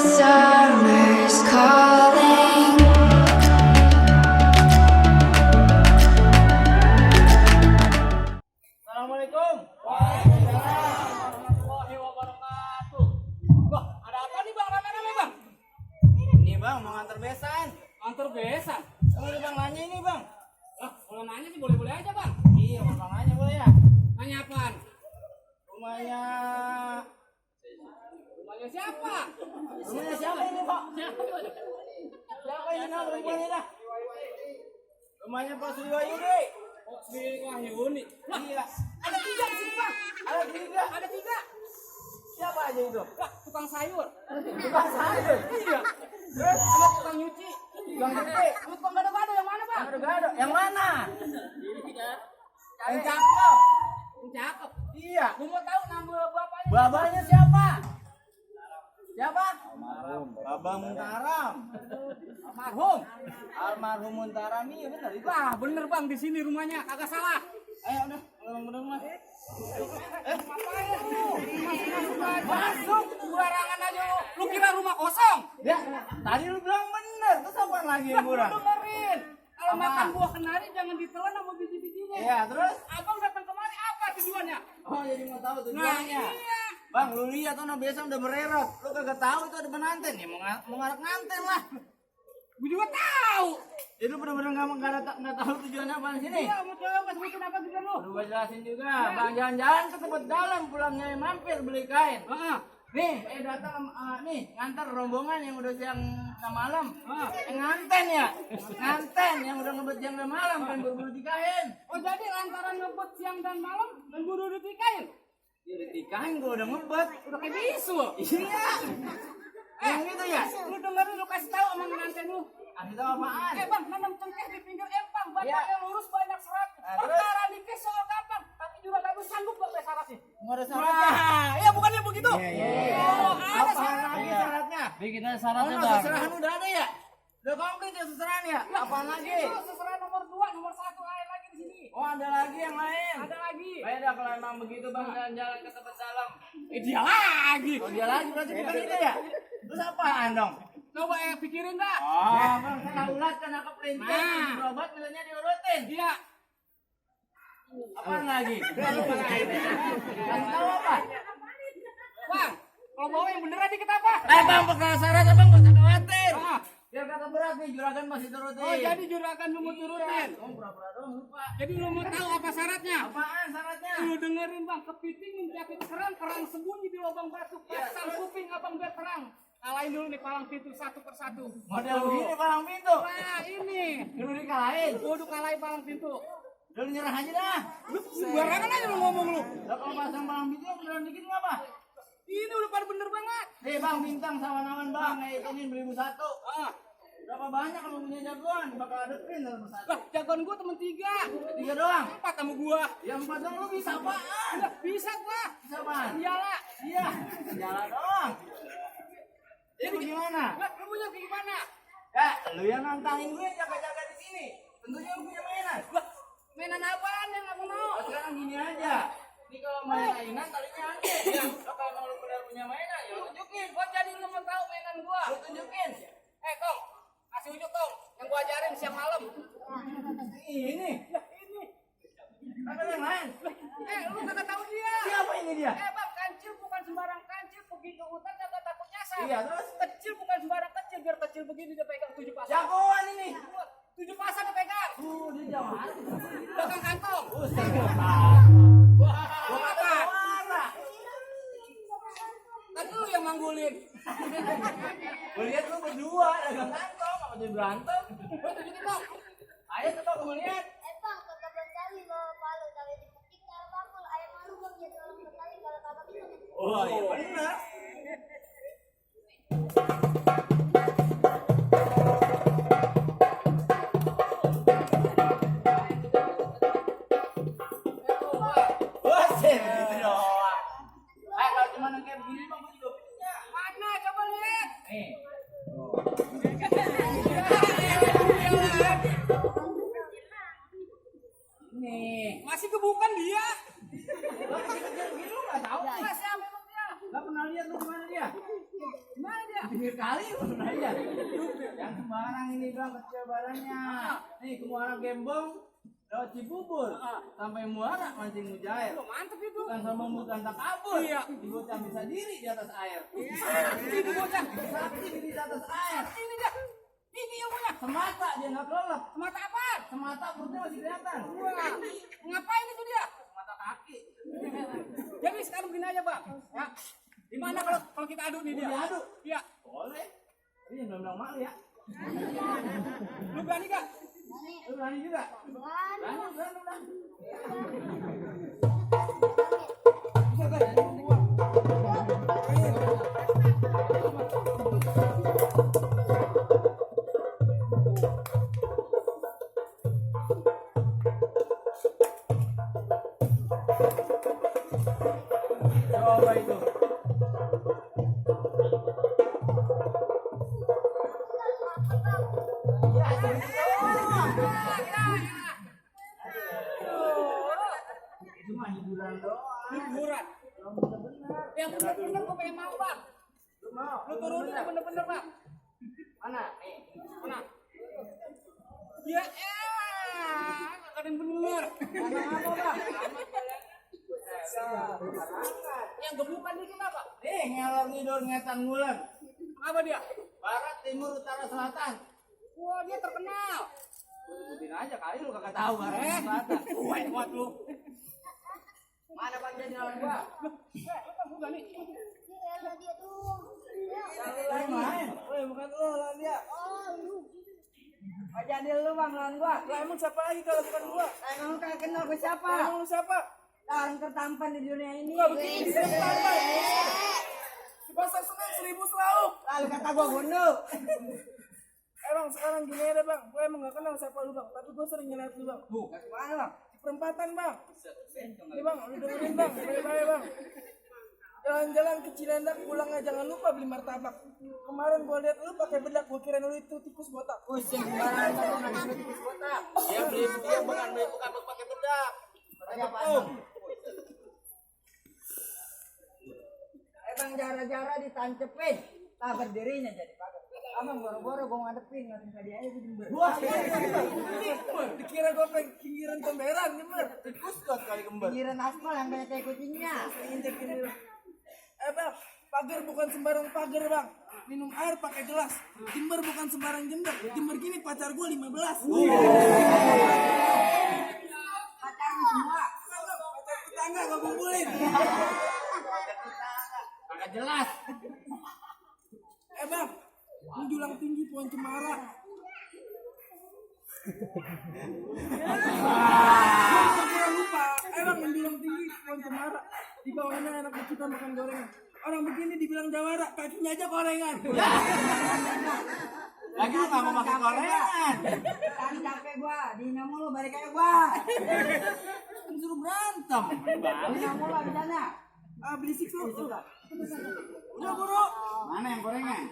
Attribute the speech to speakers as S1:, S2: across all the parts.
S1: summer's calling.
S2: Assalamualaikum. Waalaikumsalam warahmatullahi wabarakatuh. Wah, ada apa nih bang? Rame-rame bang? Ini bang, mau nganter besan. Nganter besan? Boleh bang nanya ini bang? Ah, kalau nanya sih boleh-boleh aja bang. Iya, bang nanya boleh ya? Nanya apaan? Rumahnya siapa? Rumahnya siapa ini pak? Siapa ini nama rumahnya dah? Rumahnya Pak Sri Wahyudi. Oh, Sri Wahyudi. Iya. Ada tiga di sini bang. Ada tiga. Ada tiga. Siapa aja itu? Wah, tukang sayur. Tukang sayur. Iya. Terus sama tukang nyuci. Tukang gede. Sama tukang gado-gado yang mana bang? Gado-gado. Yang mana? Yang cakep. Yang cakep. Iya. Gue mau tahu nama bapaknya. Bapaknya siapa? Siapa? Almarhum. Babang Muntaram. Almarhum. Almarhum Muntaram, iya benar itu. Wah, bener bang, di sini rumahnya, kagak salah. Ayo udah, bener mas. Ngapain lu? Masuk sembarangan aja lu. Lu kira rumah kosong? Ya, tadi lu bilang bener. Terus apa lagi yang kurang? Dengerin. Kalau makan buah kenari jangan ditelan sama biji-bijinya. Iya, terus? Abang datang kemari apa tujuannya? Oh, jadi mau tahu tujuannya. Nah, iya. Bang, lu lihat tuh biasa udah bererot. Lu kagak tahu itu ada penanten ya, mau ngarak nganten lah. Gue juga tahu. Jadi lu bener-bener nggak tahu tujuannya apa di sini? Iya, mau coba sebutin apa tujuan lu? Udah gue jelasin juga. Ya. Bang, jalan-jalan ke tempat dalam, pulangnya mampir beli kain. Nih, datang nih ngantar rombongan yang udah siang dan malam. Nganten ya, nganten yang udah ngebet siang dan malam kan buru-buru dikain. Oh, jadi lantaran ngebet siang dan malam dan buru-buru dikain? Ya ditikahin gue udah ngebet, udah kayak bisu. Iya. Yang itu ya? Lu dengerin, lu kasih tahu sama nganten lu. Kasih tahu apaan? Bang, nanam cengkeh di pinggir empang, batangnya lurus banyak serat. Perkara nikah soal kapan? Tapi juga gak sanggup buat syaratnya. Nggak ada syaratnya. Iya, bukannya begitu? Oh, ada syaratnya. Syaratnya? Bikin aja syaratnya bang. Seserahan udah ada ya? Udah komplit ya seserahan ya? Apaan lagi? Itu seserahan nomor 2, nomor 1 lain lagi di sini. Oh, ada lagi yang lain? Ada lagi. Beda kalau emang begitu bang, jalan-jalan ke tempat dalam. Dia lagi. Oh, dia lagi berarti bukan itu ya? Terus apaan dong? Coba pikirin dah. Oh, bang, saya ulat kan aku perintah. Berobat bilangnya diurutin. Iya. Apaan lagi? Kasih tahu apa? Bang, kalau bawa yang beneran dikit apa? Bang, perkara syarat bang, gak usah khawatir. Biar kata berat nih, juragan masih turutin. Oh, jadi juragan lu mau turutin? Oh, pura-pura dong, lupa. Jadi lu mau tahu apa syaratnya? Apaan syaratnya? Lu dengerin bang, kepiting menjapit kerang, kerang sembunyi di lubang batu. Pasang kuping abang biar terang. Kalahin dulu nih palang pintu satu persatu. Model begini palang pintu? Nah, ini. Dulu dikalahin? Kudu kalahin palang pintu. Udah nyerah aja dah. Lu sembarangan aja lu ngomong lu. Lah kalau pasang palang pintu beneran dikit ngapa? Ini udah pada bener banget. Bang, bintang sawan-sawan bang, ini beli satu. Berapa banyak kalau punya jagoan? Bakal ada print dalam satu. Lah, jagoan gua temen 3. 3 doang? 4 sama gua. Ya 4 dong, lu bisa apaan? Bisa gua. Bisa apaan? Iyalah. Iya. Iyalah doang. Jadi gimana? Lah, lu punya gimana? Ya, lu yang nantangin gue jaga-jaga di sini. Tentunya lu punya mainan. Lah, mainan apaan yang aku mau? Sekarang gini aja. Ini kalau mainan talinya aja. Ya, kalau lu benar punya mainan, ya lu tunjukin. Gua jadi lu mau tahu mainan gua. Lu tunjukin. Tong, kasih ujuk Tong. Yang gua ajarin siang malam. Ini. Lah, ini. Ada yang lain. Lu kagak tahu dia. Siapa ini dia? Bang, kancil bukan sembarang kancil. Pergi ke hutan kagak takut nyasar. Iya, terus kecil bukan sembarang kecil. Biar kecil begini dia pegang 7 pasang. Jagoan ini. 7 pasang dia pegang. Dia jagoan. Pegang kantong. Gua kata suara. Kan lu yang manggulin. Gua lihat lu berdua dagang kantong apa jadi berantem. Gua tunjukin dong. Ayo coba kamu lihat.
S3: Bang, kata Bang bawa palu tapi dipetik cara bakul ayam malu bang jadi orang sekali kalau kakak itu.
S2: Oh iya benar. Masih kebukan dia. Masih kecil gitu nggak tahu. Masih apa dia? Nggak pernah lihat lu. Jangan sembarang ini bang, kecil badannya. Nih ke Muara Gembong, lewat Cibubur, sampai Muara mancing mujair.
S4: Mantep itu.
S2: Bukan sombong, bukan tak kabur.
S4: Iya.
S2: Bocah bisa diri di atas air.
S4: Ini bocah.
S2: Sakti di atas air.
S4: Ini dia. Ini yang punya.
S2: Semata dia nggak kelelep.
S4: Semata apa?
S2: Semata perutnya masih kelihatan.
S4: Wah, ngapain itu dia?
S2: Semata kaki.
S4: Jadi sekarang begini aja bang. Ya. Gimana kalau kita adu nih dia?
S2: Diadu?
S4: Iya.
S2: Boleh. Tapi yang bilang malu ya.
S4: Lu berani gak?
S2: Lu berani juga?
S3: Berani.
S2: Berani.
S4: Bisa gak?
S2: Coba itu. Ya, itu mah hiburan doang.
S4: Hiburan.
S2: Bener-bener.
S4: Yang bener-bener gue pengen mau bang.
S2: Lu mau?
S4: Lu turunin yang bener-bener bang.
S2: Mana? Nih.
S4: Mana? Ya gak ada yang bener.
S2: Mana apa, Bang?
S4: Yang gebukan dikit apa?
S2: Nih, ngelor ngidul ngetan ngulen.
S4: Apa dia?
S2: Barat, timur, utara, selatan.
S4: Wah dia terkenal.
S2: Sebutin aja kali lu kagak tahu barat selatan.
S4: Kuat lu.
S2: Mana Bang jadi lawan gua?
S4: Lu kan bukan nih.
S3: Dia dia tuh.
S2: Lagi main. Woi, bukan lu lawan dia.
S3: Oh, lu.
S2: Oh, jadi lu Bang lawan gua.
S4: Lah emang siapa lagi kalau bukan gua?
S2: Emang kagak kenal gua siapa?
S4: Emang lu siapa?
S2: Orang tertampan di dunia ini.
S4: Gua begini siapa? Pasar Senen 1000 selauk.
S2: Lalu kata gua gundul.
S4: Emang sekarang gini aja bang, gue emang gak kenal siapa lu bang, tapi gue sering ngeliat lu bang.
S2: Kasih mana Bang?
S4: Di perempatan bang. Ini bang, lu dengerin bang, baik-baik bang. Jalan-jalan ke Cilandak pulangnya jangan lupa beli martabak. Kemarin gue liat lu pakai bedak, gue kira lu itu tikus botak.
S2: Pusing sembarangan kamu nanti beli tikus botak. Dia beli bukan pakai bedak. Tanya apaan? Emang jara-jara ditancepin, tak berdirinya jadi pagar. Abang boro-boro gue ngadepin, ngatin tadi aja di jember.
S4: Wah, dikira gue pengen pinggiran Temberan jember.
S2: Tikus buat kali kembar.
S3: Pikiran aspal yang kayak kucingnya.
S4: Injek ini lu. Bang, pagar bukan sembarang pagar bang. Minum air pakai gelas. Jember bukan sembarang jember. Jember gini pacar gue 15.
S3: Pacaran semua.
S4: Pacar tetangga gue kumpulin.
S2: Agak jelas.
S4: Bang, menjulang tinggi pohon cemara. Jangan lupa, bang menjulang tinggi pohon cemara. Di bawahnya anak kita makan gorengan. Orang begini dibilang jawara, kakinya aja gorengan.
S2: Lagi lu nggak mau makan gorengan.
S3: Tadi capek gua, dina mulu balik kayak gua.
S2: Disuruh berantem.
S3: Dina mulu di sana.
S4: Berisik lu. Udah buru.
S2: Mana yang gorengan?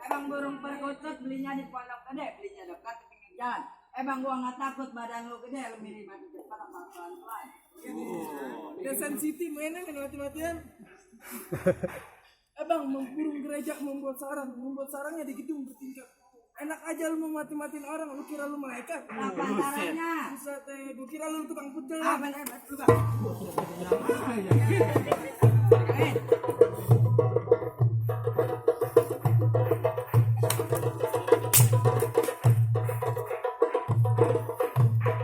S3: Emang burung perkutut belinya di pondok gede, belinya dekat di pinggir jalan. Emang gua nggak takut badan lu gede, lu mirip mati cepat apa pelan-pelan.
S4: Dia sensitif mainnya kan mati-matian. Bang, burung gereja membuat sarangnya di gedung bertingkat. Enak aja lu mau mati-matiin orang, lu kira lu malaikat?
S3: Apa caranya?
S4: Buset, gua kira lu tukang pecel.
S3: Apa hebat lu bang?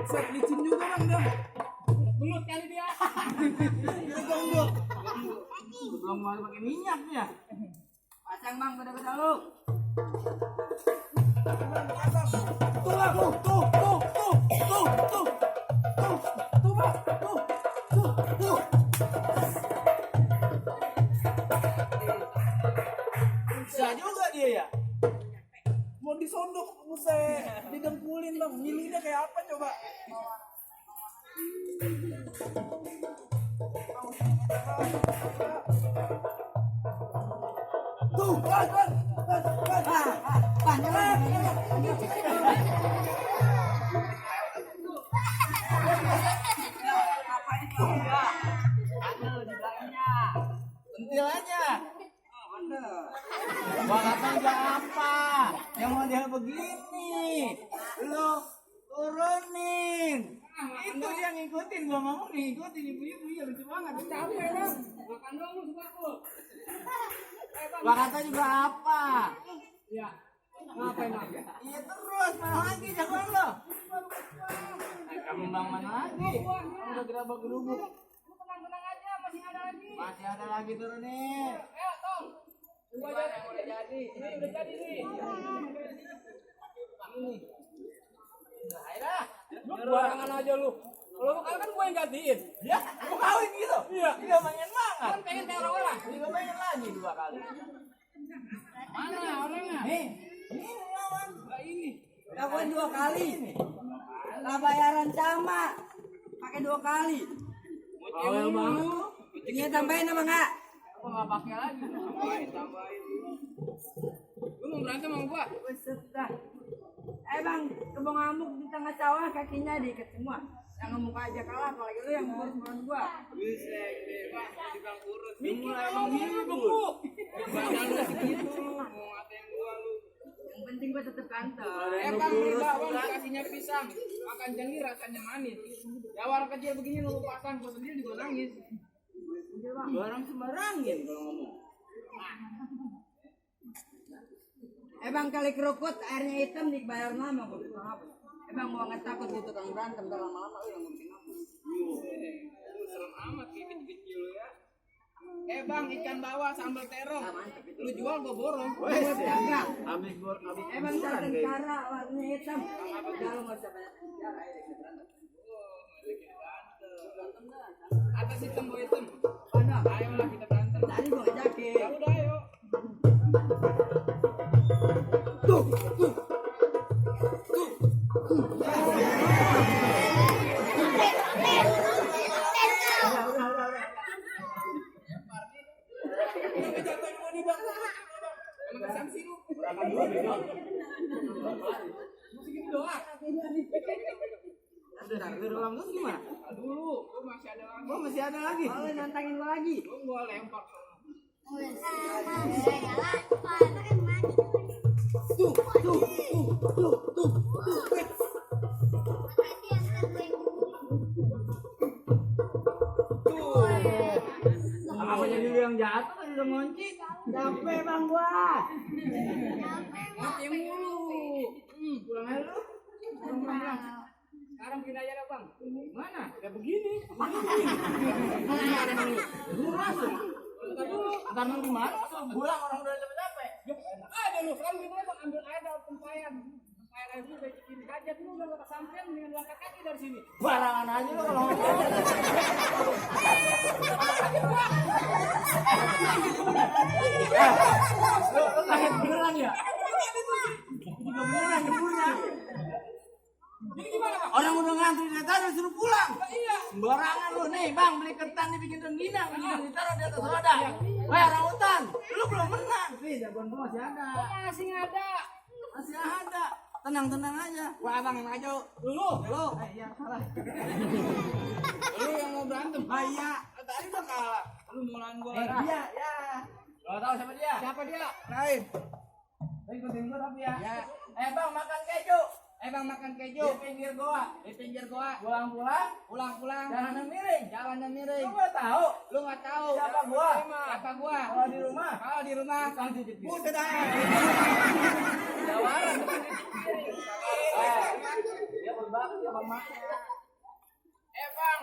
S4: Buset, licin juga bang dah.
S2: Belut kali dia. Belum mau pakai minyak dia.
S3: Pasang bang, beda-beda lu.
S4: Tuh bang, tuh.
S2: Bisa juga dia ya.
S4: Mau disondok, buset, didengkulin bang. Nyilingnya kayak apa coba? Tuh, bang.
S3: Ada di belakangnya.
S2: Pentil aja. kayak begini. Lo turunin. Itu dia ngikutin, gua ngomong ngikutin ibu-ibu ya lucu banget.
S3: Capek bang. Makan dong lu suka.
S2: Kata juga apa?
S3: Iya. Ngapain bang?
S2: Iya terus mana lagi jagoan lo? Kamu bang mana lagi? Kamu udah gerabak gerubuk.
S3: Tenang aja, masih ada lagi.
S2: Masih ada lagi turunin.
S3: Ayo Tom. Udah jadi. Ini udah jadi nih.
S2: Ayolah.
S3: Lu barangan aja lu. Kalau lu kan gua yang gantiin.
S2: Ya, mau kawin gitu? Iya. Iya pengen banget.
S3: Kan pengen kayak orang-orang.
S2: Juga pengen lagi 2 kali.
S3: Mana orangnya?
S2: Ini lawan.
S3: Enggak ini. Kawin 2 kali. Lah bayaran sama. Pakai 2 kali.
S2: Awal banget.
S3: Ini tambahin apa enggak?
S2: Apa enggak pakai lagi?
S3: Tambahin. Lu mau berantem sama gua? Buset dah. Bang, kebong ngamuk di tengah sawah kakinya diikat semua. Yang ngemuk aja kalah, apalagi lu yang kurus-kurus gua. Buset, Bang, dibilang kurus. Mikir emang gini gemuk. Badan lu segitu, mau ngatain gua lu. Yang penting gua tetep ganteng. Bang, bang, kasihnya pisang. Makan jengir rasanya manis. Jawar kecil begini lu pasang, gua sendiri juga nangis.
S2: Barang sembarangin kalau ngomong.
S3: Bang kali kerukut airnya hitam dibayar lama gua bilang apa? Bang gua nggak takut di tukang berantem dan lama-lama lu yang bikin apa? Lu serem amat kecil lu ya. Bang ikan bawah sambal terong. Lu jual gua borong. Gua jaga.
S2: Habis
S3: Bang cara warnanya hitam. Udah lu nggak usah banyak bicara ya kita berantem. Atas hitam gua hitam. Mana? Ayolah kita berantem. Tadi gua ngajakin. Ya udah ayo. Tuh. Gimana? Dulu, gua masih ada lagi.
S2: Oh, masih ada lagi.
S3: Kalau nantangin gua lagi.
S2: Gua lempar. Apa jadi lu yang jatuh kan udah ngunci?
S3: Capek bang gua.
S2: Mati mulu. Pulang aja lu. Pulang.
S3: Sekarang begini aja dah bang.
S2: Mana? Ya begini. Lu masuk. Ntar lu gimana? Pulang orang udah capek-capek.
S3: Ada lu sekarang begini aja bang, ambil air dari tempayan. Tempayan air itu dari kiri aja dulu udah gak kesampean dengan langkah kaki dari sini.
S2: Barangan aja lu kalau ngomong. Lu kaget beneran ya? Juga beneran nyebulnya.
S3: Ini gimana bang?
S2: Orang udah ngantri dari tadi suruh pulang.
S3: Iya.
S2: Sembarangan lu nih, Bang, beli ketan dibikin rengginang, ditaruh di atas roda. Wah, orang hutan, lu belum menang. Nih, jagoan gua masih ada.
S3: Masih ada.
S2: Masih ada. Tenang-tenang aja.
S3: Wah abang yang maju.
S2: Lu. Iya, salah.
S3: Lu yang mau berantem.
S2: Ah, iya.
S3: Tadi udah kalah. Lu mau lawan gua.
S2: Iya, ya. Lo tahu siapa dia?
S3: Siapa dia?
S2: Naim. Ikutin gua tapi ya.
S3: Ya.
S2: Bang, makan keju.
S3: Bang makan keju.
S2: Di pinggir goa.
S3: Di pinggir goa.
S2: Pulang-pulang.
S3: Pulang-pulang.
S2: Jalan miring.
S3: Jalannya miring.
S2: Lu nggak tahu?
S3: Lu nggak tahu.
S2: Siapa gua?
S3: Siapa gua?
S2: Kalau di rumah.
S3: Kalau di rumah.
S2: Kang cicit.
S3: Buset dah.
S2: Jawaran. Dia berbakti sama maknya.
S3: Bang,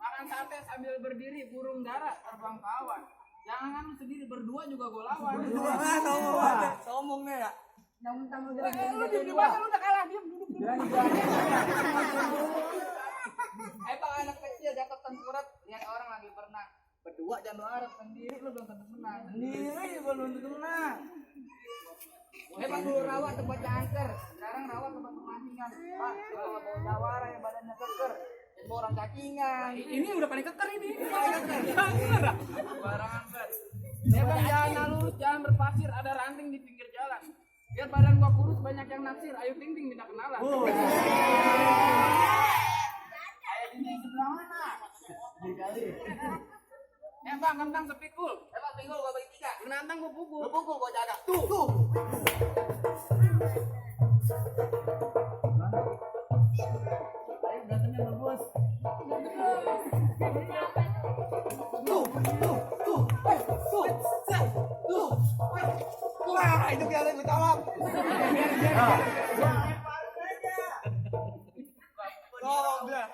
S3: makan sate sambil berdiri burung dara terbang kawan. Jangan lu sendiri berdua juga gua lawan.
S2: Sombongnya ya.
S3: Yang mentang udah lu di mana lu udah kalah diam duduk. Bang anak kecil jatuh tengkurap lihat orang lagi berenang. Berdua jangan harap sendiri lu belum tentu menang.
S2: Sendiri belum tentu menang.
S3: Bang dulu rawa tempat angker, sekarang rawa tempat pemancingan. Pak, kalau bawa jawara yang badannya keker, dan bawa orang cacingan. Ini udah paling keker ini. Bener. Barangan ber. Bang jangan lurus, jangan berpasir, ada ranting di pinggir jalan. Biar badan gua kurus banyak yang naksir. Ayo ting ting minta kenalan.
S2: Ayo ini sebelah mana? Dikali.
S3: Bang, kentang sepikul. Bang, pikul gua bagi 3. Lu nantang gua pukul.
S2: Lu pukul gua jaga. Tuh. Wah, itu biar gue tolak. Tolong dia.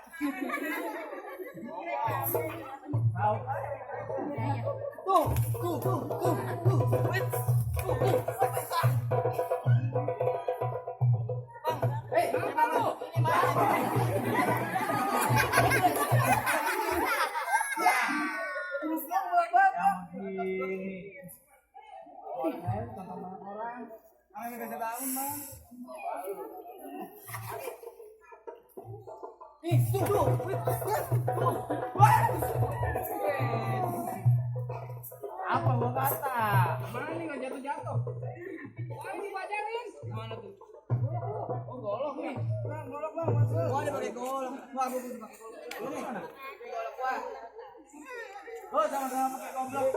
S2: Apa gua kata?
S3: Mana nih nggak jatuh-jatuh? Ayo dipajarin. Mana tuh? Oh, golok nih.
S4: Bang, golok bang, masuk.
S2: Gua ada pakai golok. Wah, gua pakai golok. Lu nih mana?
S3: Golok gua.
S2: Oh, sama-sama pakai goblok.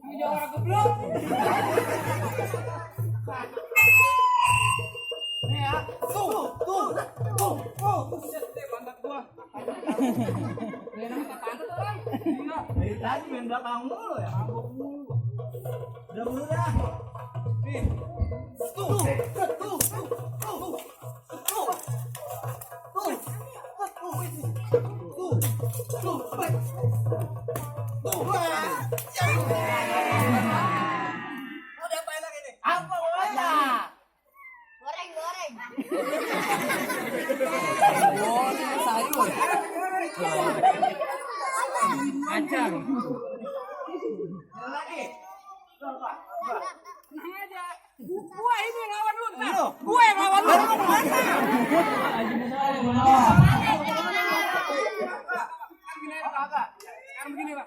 S3: Ini orang goblok.
S2: Nih ya.
S3: Pantat gua. Enak tak pantat orang. Iya.
S2: Dari tadi main belakang mulu ya. Mabuk mulu. Udah mulu dah. Nih. Udah apa enak ini? Apa bolanya?
S1: Goreng.
S3: Kacang.
S2: Lagi. Coba.
S3: Tenang aja. Gua ini yang lawan lu.
S2: Ayo.
S3: Gua yang lawan lu. Sekarang begini, Pak.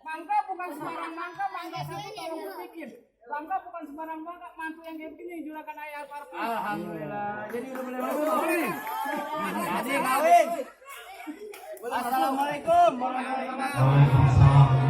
S3: Mangga bukan sembarang mangga, mangga satu tolong berpikir. Mangga bukan sembarang mangga, mantu yang kayak begini juragan ayah para.
S2: Alhamdulillah. Jadi udah boleh masuk. Jadi kawin. Assalamualaikum warahmatullahi wabarakatuh.